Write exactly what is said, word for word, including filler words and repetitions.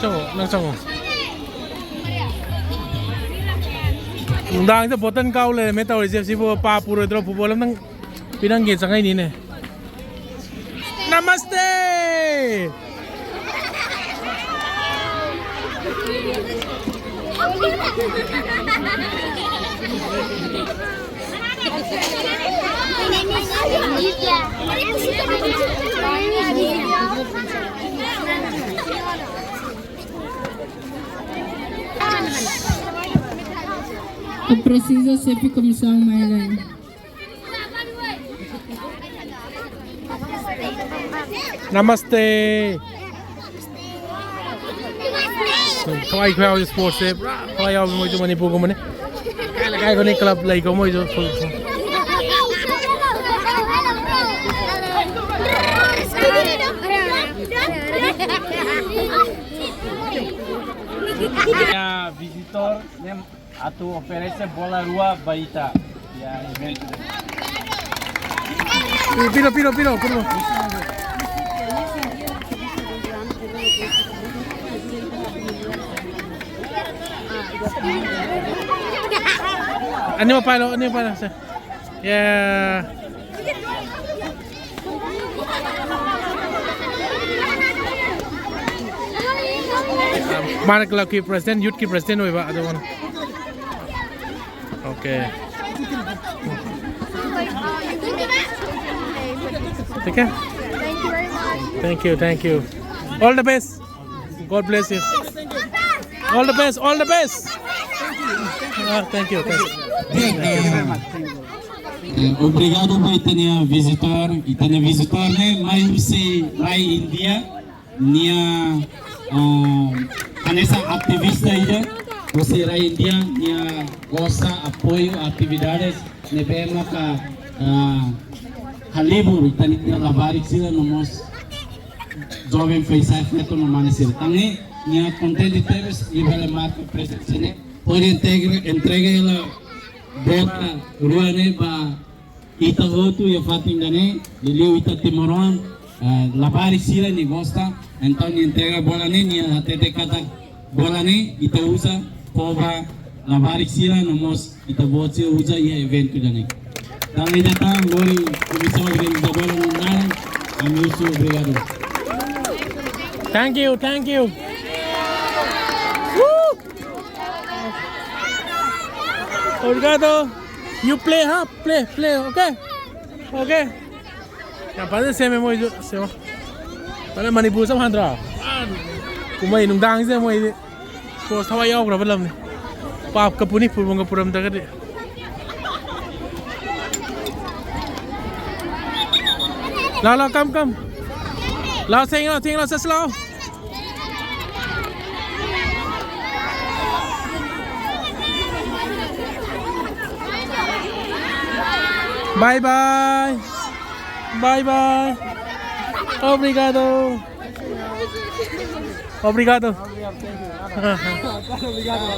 ꯆꯪꯉꯣ, ꯅꯪ ꯆꯪꯉꯣ꯫ ꯅꯨꯡꯗꯥꯡꯁꯤꯗ ꯕꯣꯇꯜ ꯀꯥꯎ ꯂꯩꯔꯝꯃꯦ ꯇꯧꯔꯤꯁꯦ꯫ ꯁꯤꯕꯨ ꯄꯥ ꯄꯨꯔꯣꯏꯗ꯭ꯔꯣ? ꯐꯨꯠꯕꯣꯜ ꯑꯝꯇꯪ ꯄꯤꯔꯝꯒꯦ ꯆꯪꯉꯛꯏꯅꯤꯅꯦ꯫ ꯅꯃꯁꯇꯦ! Aprecizo sepi komisyon mailan. Namaste. ꯊꯋꯥꯏ ꯈꯨꯌꯥꯎꯁꯦ ꯁ꯭ꯄꯣꯔꯠꯁꯦ ꯄꯨꯔꯥ ꯊꯋꯥꯏ ꯌꯥꯎꯕ ꯃꯣꯏꯁꯨ ꯃꯅꯤꯄꯨꯔꯒꯨꯝꯕꯅꯤ꯫ ꯀꯥꯏ ꯂꯩꯀꯥꯏ ꯈꯨꯗꯤꯡ ꯀ꯭ꯂꯕ ꯂꯩꯀꯣ ꯃꯣꯏꯁꯨ꯫ Visitor nem atu oferece bola rua baita. Ya, evento. Pino, pino, pino, pino. Anima palo, anima palo. Yeah. Mark Lucky president, youth ki president hoy ba, I don't want. Okay. Okay. Thank you, thank you. All the best. God bless you. All the best, all the best. Ah, thank you, thank you. Eh, obrigado ba ita-nia visitor, ita-nia visitor ne'e mai husi rai India, nia, ah, hanesan ativista ida, husi rai India, nia gosta apoiu atividades ne'ebé maka, ah, halibur ita-nia labarik sira no mós joven feisain feto no mane sira. Tan ne'e, nia kontente tebes, i bele marka presensa ne'e. Hodi entrega, entrega hela bota rua ne'e ba ita hotu iha fatin ida-ne'e, liuliu ita timoroan, eh, labarik sira nia gosta, entaun nia entrega bola ne'e, nia hatete katak bola ne'e, ita uza fó ba labarik sira, no mós ita-boot sira uza iha eventu ida-ne'e. Tan ne'e ida tan, lori komisaun organizadora no naran, ami husu obrigadu. Thank you, thank you. Woo! Obrigado. You play, huh? Play, play, okay? Okay. Yam fásil semi mo isu, semi. Para Manipur sa handra. Kuma inung dang se mo ini. Sports thawai yaw graba lam ni. Pap ka puni, pulbong ka puram ta ka di. Lao, lao, come, come. Lao, sing lao, sing lao, sas lao. Bye bye. Bye bye. Obrigado. Obrigado. Obrigado.